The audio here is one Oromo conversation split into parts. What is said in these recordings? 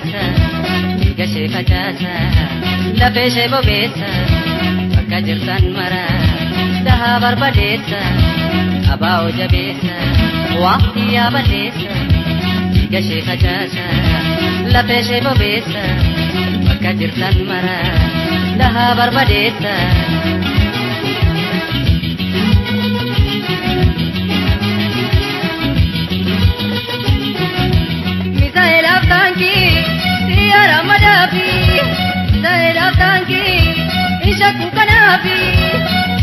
balleessa, dhiiga ishee facaasa, lafee ishee bobeessa, bakka jirtan mara dhahaa barbadeessa, abaa'oo jabeessa, waqtii yaa balleessa, dhiiga ishee facaasa, lafee ishee bobeessa, bakka jirtan mara dhahaa barbadeessa. Misaa'elaaf taankii xiyyaara madaafi, misaa'elaaf taankii isha kukanaafi,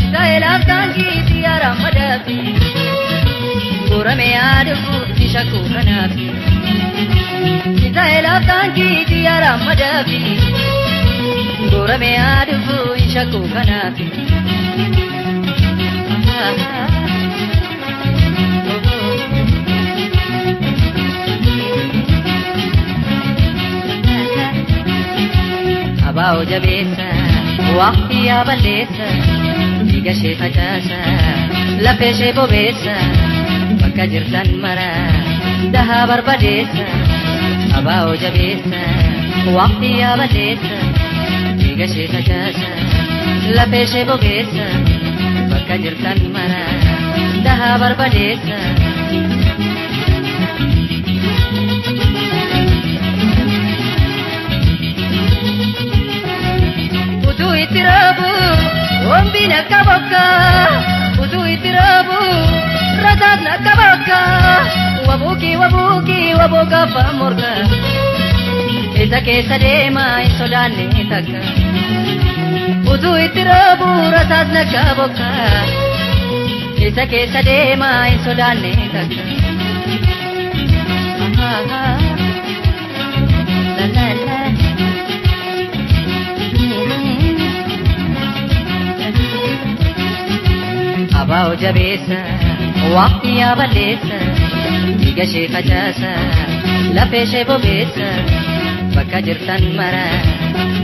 misaa'elaaf taankii xiyyaara madaafi, gorame yaadufu isha kukanaafi, misaa'elaaf taankii xiyyaara madaafi, gorame yaadufu isha kukanaafi. Abaa'oo jabeessa, waqtii yaa balleessa, dhiiga ishee facaasa, lafee ishee bobeessa, bakka jirtan mara dhahaa barbadeessa. Abaa'oo jabeessa, waqtii yaa balleessa, dhiiga ishee facaasa, lafee ishee bobeessa, bakka jirtan mara dhahaa barbadeessa. Utuu itti roobu wombiin akka bokkaa, utuu itti roobu rasaasni akka bokkaa, wabuukii wabuukii wabuuka afaan morkaa, isa keessa deemaa hin sodaanne takka. Utuu itti roobu rasaasni akka bokkaa, isa keessa deemaa hin sodaanne takka. La la la. Abaa'oo jabeessa, waqtii yaa balleessa, dhiiga ishee facaasa, lafee ishee bobeessa, bakka jirtan mara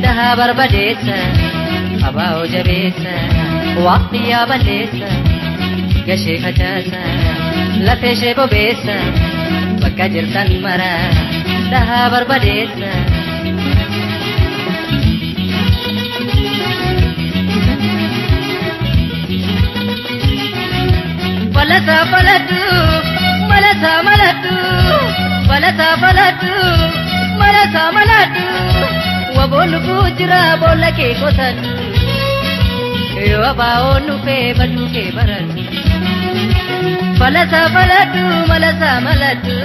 dhahaa barbadeessa. Abaa'oo jabeessa, waqtii yaa balleessa, dhiiga ishee facaasa, lafee ishee bobeessa, bakka jirtan mara dhahaa barbadeessa. Falataa faladhu, malataa maladhu, falataa faladhu, malataa maladhu, waboon dhufuu jira boolla kee qotadhu, yoo abaa'oon dhufee baduu kee baradhu. Falataa faladhu, malataa maladhu,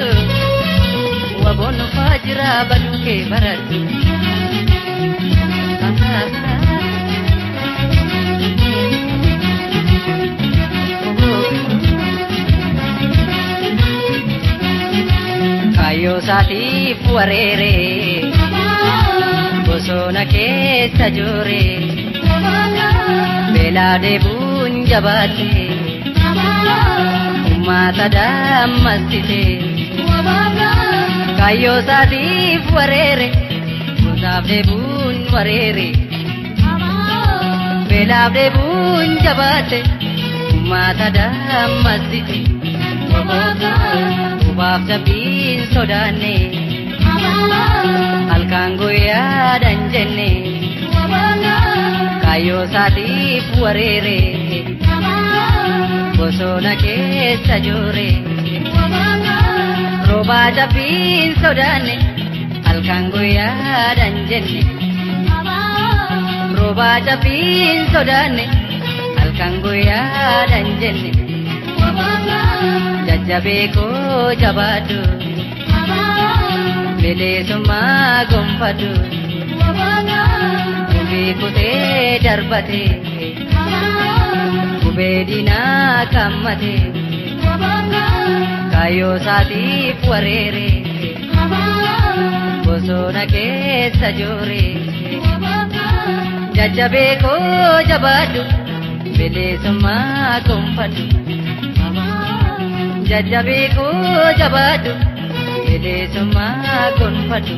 waboon dhufaa jira baduu kee baradhu. Kaayyoo isaatiif wareere bosona keessa joore, beelaa deebuun jabaate, uummata dammassite. Kaayyoo isaatiif wareere, gosaaf deebuun wareere, beelaaf deebuun jabaate, uummata dammassite. Hubaaf cabbiin sodaanne, halkan guyyaadhaan jenne, kaayyoo isaatiif wareere bosona keessa joore, roobaa cabbiin sodaanne, halkan guyyaadhaan jenne, roobaa cabbiin sodaanne, halkan guyyaadhaan jenne. Jajjabee koo jabaadhu, bilisummaa gonfadhu, gubee kutee darbate, gubee diinaa kammate, kaayyoo isaatiif wareere bosona keessa joore. Jajjabee koo jabaadhu, bilisummaa gonfadhu. Jajjabee koo jabaadhu, bilisummaa gonfadhu.